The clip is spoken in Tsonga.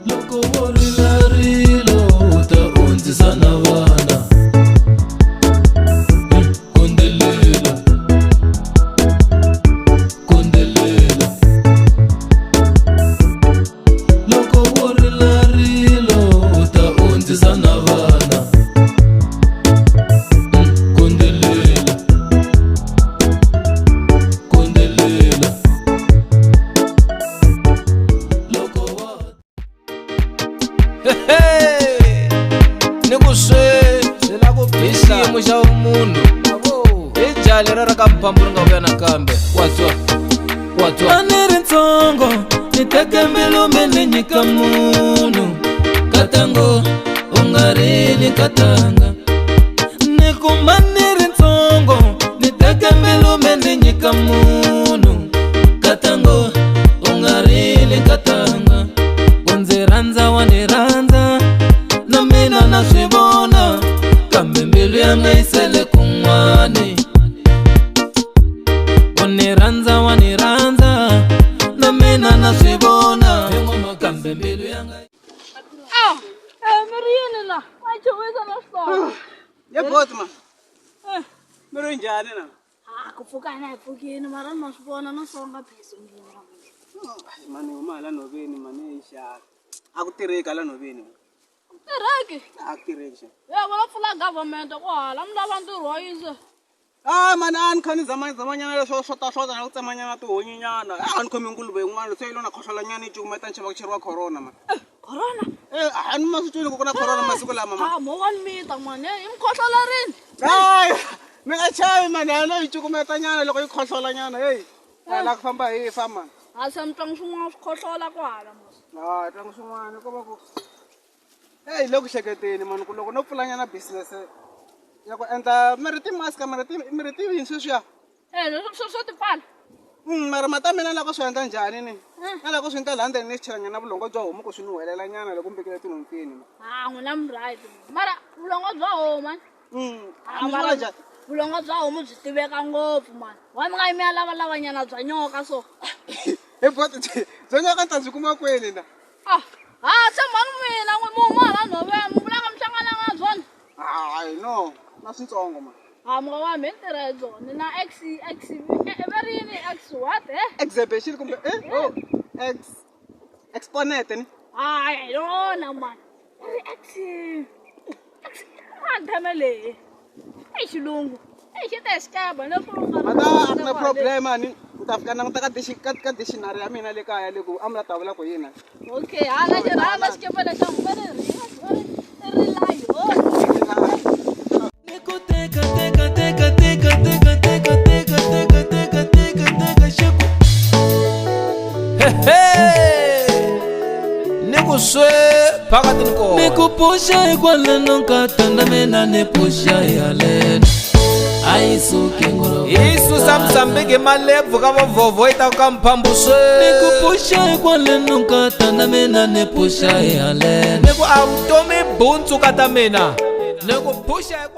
Loko wo rila rilo u ta hundzisa na vana. Kondelela, kondelela. Loko wo rila rilo u ta hundzisa na vana. Kondelela, kondelela. Loko wa Ni ku sweswi la ku hi xiyimo xa vumunhu hi jaha lera ra ka mphambu ri nga vuya nakambe wa twa wa twa. A ni ri ntsongo ni teke mbilu mi ni nyika munhu katango u nga rili katanga ni kuma ni ri ntsongo ni teke mbilu mi ni nyika munhu katango u nga rili katanga ku ndzi rhandza wa ni rhandza na mina na swi vona kambe mbilu ya nga yi sele kun'wani ku ni rhandza wa ni rhandza na mina na swi vona kambe mbilu ya nga. Ah, eh, mi ri yini la? Ma chuhisa na switolo. Ye boss ma. Mi ri njhani na? Ah, ku pfuka hina hi pfukini mara ni ma swi vona no songa busy ndlwini ra mina. Mani huma hala nhoveni mani yi xava. A ku tirheki hala nhoveni. Tirheki. A ku tirheki xa. Ya va la pfula government ku hala mi lava ntirho wa yini? Ah mani a ni kha ni zama zamanyana leswo swota swota na ku tsemanyana tihunyinyana. A ni khomi nguluve yin'wana se yi lo na khohlolanyana yi cukumeta ni chava ku cheriwa corona mani. Corona? Eh a ni ma swi twini ku ku na corona masiku lama mani. Ah, mo wa ni mita mani, i mi khohlola rini? Hayi mi nga chavi mani a no yi cukumetanyana loko yi khohlolanyana heyi. A la ku famba hi fa mani. A se mi twangi swin'wana swi khohlola kwahala mos. Ha twangi swin'wana ko va ku heyi le ku hleketeni mani ku loko no pfulanyana business ya ku endla mi ri ti-mask mi ri ti mi ri ti yini sweswiya. Eh, leswi swo tipfala. Mara mata mina na lava ku swi endla njhani ni? Na lava ku swi endla laha ndzeni ni swi chelanyana vulongo bya homu ku swi nuhelela nyana loko mi vekele tinhompfini. Ha n'wina mi right mara vulongo bya homu mani. Ha mara njhani? Vulongo bya homu byi tiveka ngopfu mani. Wa mi nga yi mi ya lavalavanyana bya nyoka so. He bot bya nyoka ni ta byi kuma kwini na? Ah, ha se mhani mina n'wi mi huma hala nhoveni mi vulaka mi hlangananga na byona. Hayi no na switsongo mani. Ha munghana wa mina ni tirha hi byona na X X va ri yini X what eh? Exhibition kumbe eh oh X exponent ni. Hayi hi yona mani. Ri X X mani theme leyi. I xilungu. I xi te xikeba leswi u nga. Mata a ku na problem ani ni ta fika languta ka dishi ka ka dictionary ya mina le kaya le ku a mi la ta vula ku yini. Okay, ha na xi rhandza xikepe lexa va ri ri ri layo. Ni ku teka teka teka teka teka teka teka teka teka teka teka xi ku Ni ku swe phakathi ni kona. Ni ku puxa hikwaleno nkata na mina ni puxa hi haleno a yi suki ngolo. Yi susa Mozambique malebvu ka vovhovho yi ta ka mphambu swe. Ni ku puxa hikwaleno nkata na mina ni puxa hi haleno. Ni ku a vutomi buntsu ka ta mina. Ni ku puxa hikwaleno.